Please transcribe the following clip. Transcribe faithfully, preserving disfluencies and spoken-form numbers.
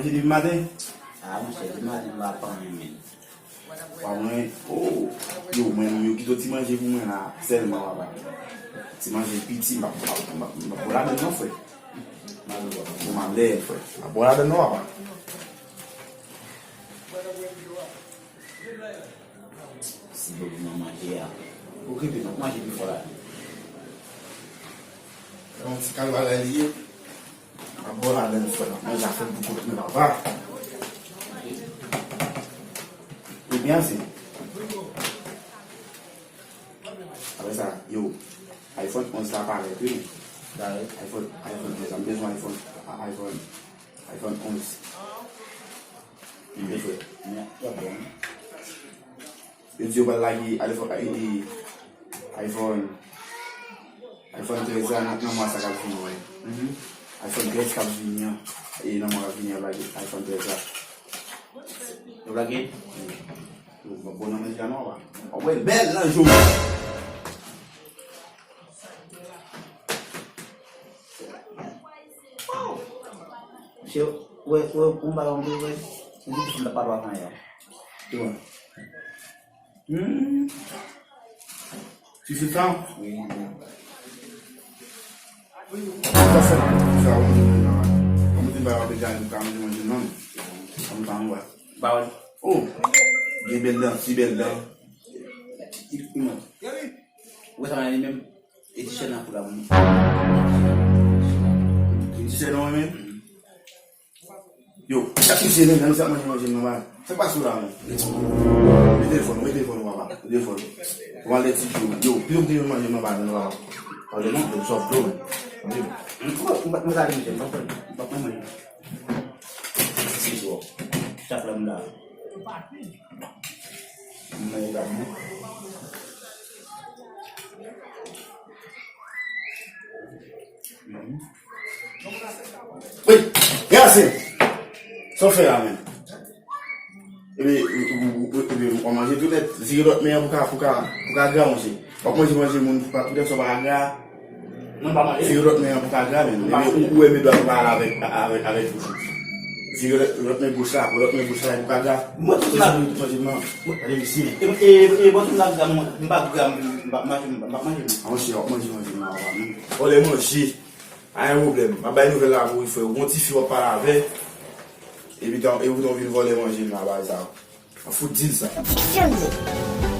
Depi maten? Ah, monchè, depi maten m pa fè anyen menm. Wa mwen, oh, yo, mwen, yo kite ti manje pou mwen la, sèlman, papa. Ti manje piti, m pa, m pa, m pa, m pa bon ladann non, frè. Bon, m alè, frè. M pa bon ladann non, papa. Si yo vin manje a. Okipe, m ap manje pi fò la. Yon ti kal bagay li ye. M ap bò ladann, frè, m ap manje afè m pou kont mwen, papa. Ebyen, se. Apre sa, yo, iPhone onz la parèt, wi. Parèt. iPhone, iPhone trèz la, m bezwen iPhone, iPhone, iPhone onz. Wi, frè. Yo di yo pral lage iPhone, e, e, iPhone, iPhone trèz la nan, nan mwa sa k ap vini an. Mhm. iPhone trèz k ap vini an. E nan mwa k ap vini an, y ap lage iPhone trèz la. Yo lage? Wi. Yo bon nan manje a non, papa. W ap wè l bèl nan jou. Misye, wè, wè, yon bagay mwen wè, yon ti fi m t ap pale avè yon. Ki wè? Hmm. Ti fi sa? Wi, wi. Sa fè la, sa, ou manje nan. Ou manje ba yo deja, ou ka manje manje nan. Ou pa wè. Ba wè. Oh! Gen bèl dan, ti bèl dan. Ou wè sa nan li menm? E ti chèn nan pou la moun. Ti chèn nan menm? Yo, chak misye menm, nan misye ap manje manje m nan ba. Sa k pase w la menm? Mete telefòn, mete telefòn ou papa, mete telefòn. Ou al de ti fi yo. Yo, pito m te manje m nan ba nan papa. Pale non, yo sòf dlo menm. Mwen, mwen, mwen gade misye, mwen pa manje. Si, si, si, chak lè m la. Mwen gade. Wi, Yasin. Sa w fè la menm? Epi, epi, w manje tou nèt. Vire lòt men an pou ka, pou ka, pou ka gra, monchè. W ap manje, manje moun pou ka, poutèt sa w pa ka gra. Mwen pa manje. Vire lòt men an pou ka gra, menm. Epi, ou, ou wè men dwat ou pa ale avèk, avèk, avèk bouch ou. Vire lòt, lòt men bouch la, lòt men bouch la, pou ka gra. Mwen tout la. Manje, manje, manje. Gade misye. E, e, e, mwen tout la, m pa gra, m pa manje, m pa manje. A, monchè, w ap manje, manje, manje, manje. Vòlè manje. Pa gen pwoblèm. M ap bay nouvèl la pou ou, frè. Ou gon tifi w ap pale avè. Epi tan, epi tan w vin vòlè manje m la, bagay sa. M ap fout di l sa. Dictionary.